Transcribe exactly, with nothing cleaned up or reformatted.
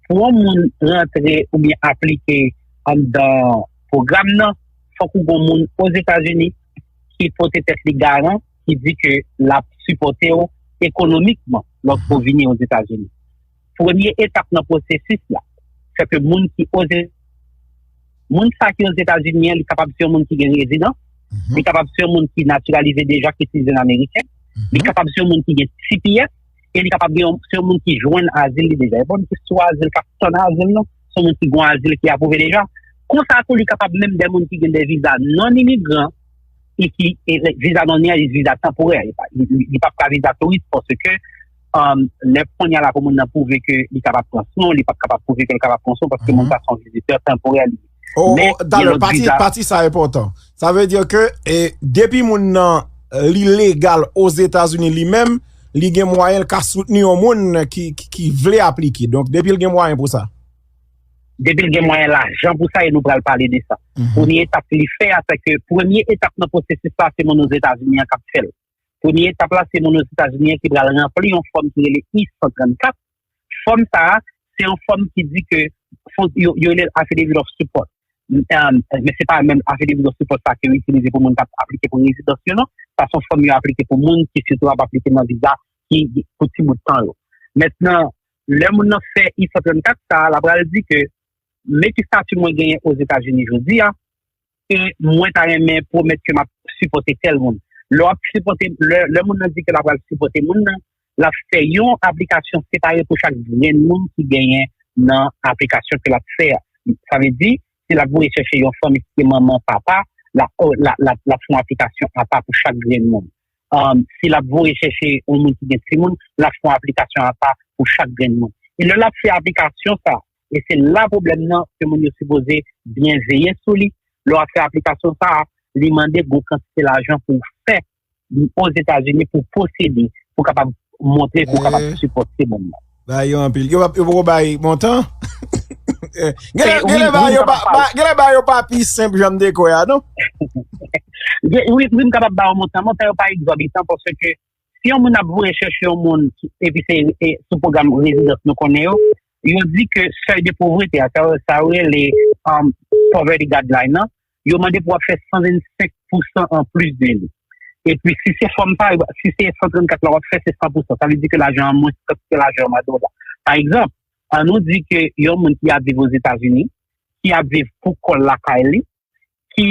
pou yon moun rantre oubyen aplike anndan pwogram nan, fòk ou gon moun Ozetazini ki pote tèt li garan, ki di ke l ap sipòte w ekonomikman lòske w vini Ozetazini. Premye etap nan pwosesis la, se ke moun ki Oze, moun sa ki Ozetazini an, li kapab se yon moun ki gen rezidans, li kapab se yon moun ki natiralize deja, ki sitizen ameriken, li kapab se yon moun ki gen T P S, e li kapab gen yon, se yon moun ki jwenn azil li deja. E pa moun ki sou azil k ap tann azil non, se yon moun ki gen azil ki apwouve deja. Konsa tou, li kapab menm de moun ki gen de viza non imigran e ki e viza non imigran, viza tanporè. Li, li, li p ap ka viza touris paske um, lè kounye a la pou moun nan pwouve ke li kapab pran swen, li p ap kapab pwouve ke li kapab pran swen paske moun sa se yon vizitè tanporè li ye. Oh, men oh, gen lòt pati, viza. Pati sa enpòtan. Sa vle di ke e, depi moun nan li legal Ozetazini li menm, li gen mwayen l ka soutni yon moun ki, ki, ki vle aplike. Donk, depi l gen mwayen pou sa. Depi l gen mwayen lajan pou sa, e nou pral pale de sa. Premye etap li fè a, se ke premye etap nan pwosesis la, se moun Ozetazini an k ap fè l. Premye etap la, se moun Ozetazini an ki pral ranpli yon fòm ki rele I san trannkat. Fòm sa a, se yon fòm ki di ke fò, yo, yo rele l Affidavit of Support. Um, men se pa menm Affidavit of Support sa ke yo itilize pou moun k ap aplike pou rezidans yo non. Sa se yon fòm yo aplike pou moun ki sitou ap aplike nan viza ki pou ti bout tan yo. Mentnan, lè moun nan fè I san trannkat sa a, l ap pral di ke men ki estati mwen genyen Ozetazini jodi a, e mwen ta renmen pwomèt ke m ap sipòte tèl moun. Lè w ap sipòte, lè, lè moun nan di ke l ap pral sipòte moun nan, l ap fè yon aplikasyon separe pou chak grenn moun ki genyen nan aplikasyon ke l ap fè a. Sa vle di, si l ap voye chèche yon fanmi ki se manman, papa, l ap, l ap, l ap, l ap fè yon aplikasyon apa pou chak grenn moun. Um, si l ap voye chèche yon moun ki gen timoun, l ap fè yon aplikasyon apa pou chak grenn moun. E lè l ap fè aplikasyon sa, e se la pwoblèm nan ke moun yo sipoze byen veye sou li. Lè w ap fè aplikasyon sa a, li mande gwo kantite lajan pou w fè Ozetazini pou posede, pou w kapab montre ke w kapab sipòte moun nan. Ba yo anpil. Yo, yo poko bay montan? Genlè ba yo pa, ba, genlè ba yo pa pi senp jan m te kwè a, non? Wi, wi, m kapab ba yo montan. Montan yo pa egzòbitan paske si yon moun ap voye chèche yon moun epi se e, sou pwogram rezidans nou konnen yo, yo di ke sèy de povrete a, sa, sa yo rele um, poverty guideline nan, yo mande pou w ap fè san vennsenk pousan an plis de li. Epi si se fòm pa, si se san trannkat la w ap fè, se san pousan. Sa vle di ke lajan an mwens kantite lajan yo mande w la. Pa egzanp, an nou di ke yon moun ki ap viv Ozetazini, ki ap viv pou kò l lakay li, ki